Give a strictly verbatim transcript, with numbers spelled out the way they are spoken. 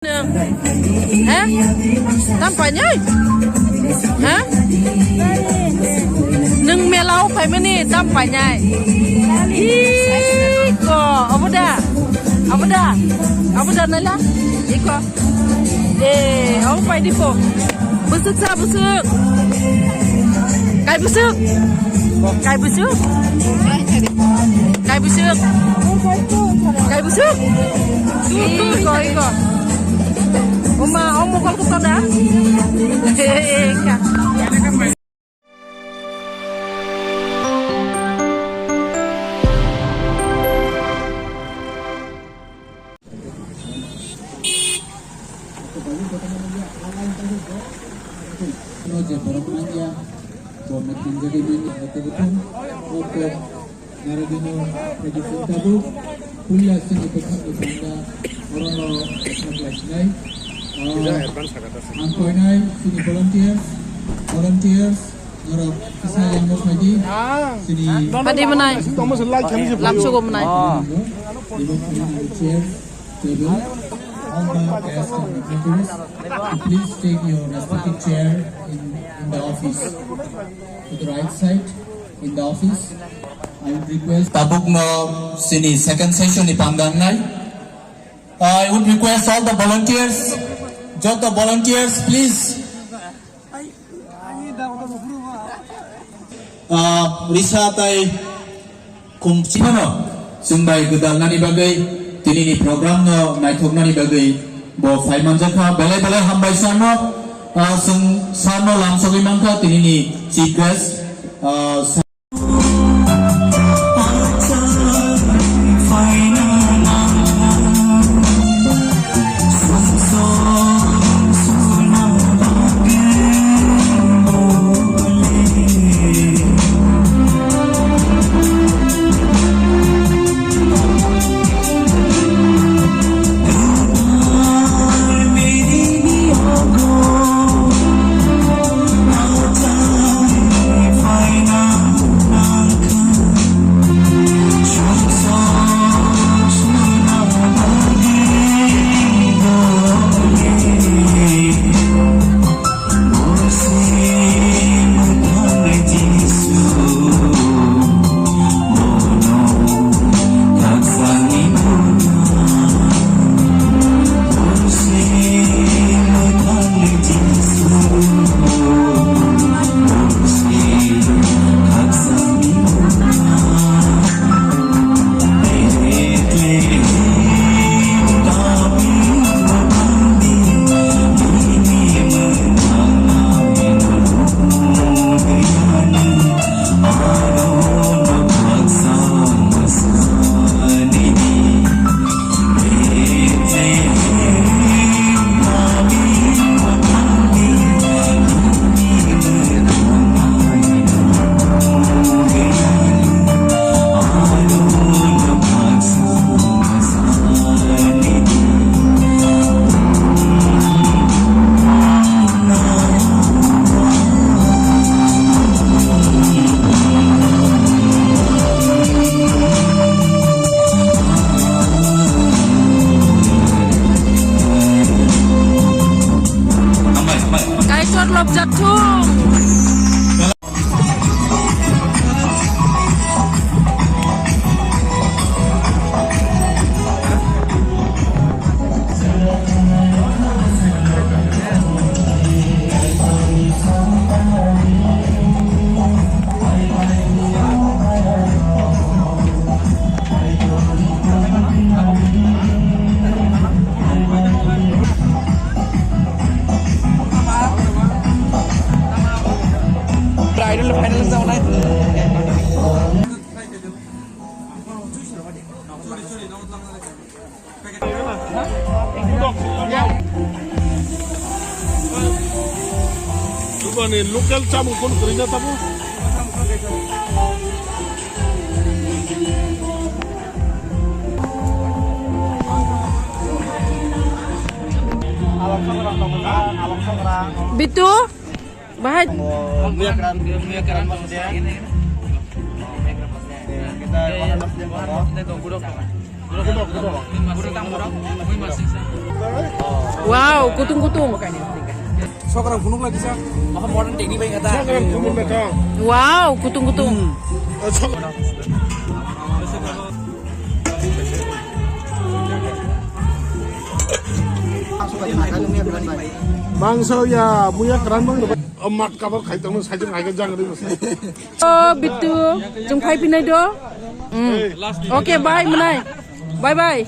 Nwng? He? Tam painai? He? Nwng mela o phaimani tam painai? Iko, abo da? Abo da? Abo da naila? Iko. Eh, abo paidi ko. Busuk sa busuk. Kai busuk. Kai busuk. Kai busuk. Kai busuk. Iko, iko. Uma, omo kol ko da. Eka. Je borok manya, bo meeting jadi manya, betul-betul. Oke. Naragino Rajasing Tabuk, Pulla Sini Pekhang Sangha, Orono Saklai Sinai, Angkoinai, Sini volunteers, volunteers, Norok Kisa Yang Mokhaidi, Sini Padi Manai, Lamsugo Manai. Devotees in the chairs, table. All the guests and dignitaries, please take your respective chair in, in the office. To the right side, in the office. I would request Tabuk no sini second session ni pangdangnai. I would request all the volunteers, joto volunteers, please. Ah, Risa tai kumchimano, chwng bai gwdalnani bagwi, tinini program no naithoknani bagwi bo phai manjakha. Belai belai hambai sarno, ah, chwng sarno lamsogwi mankha, tinini chief guest, ah, Kaitor lobjak thung. Bridal final jabo nai. Dugani local chamung kono kwrwi na tamo? Bitu? Bahai. Muya keran, muya keran mas dia. Kita makan mas dia. Gudok, gudok. Gudok, gudok. Wow, kutung kutung. Sokrang phunuk lagi sa. Maka modern teknik bai kata. Sokrang phunuk lagi. Wow, kutung kutung. Sok. Mangso ya, muya kerang bang. Mat kabar khai tangmo sajung hai jang ri. Oh, Bittu, jung phai pinai do. Hmm. Okay, bye, mwnai. Bye bye.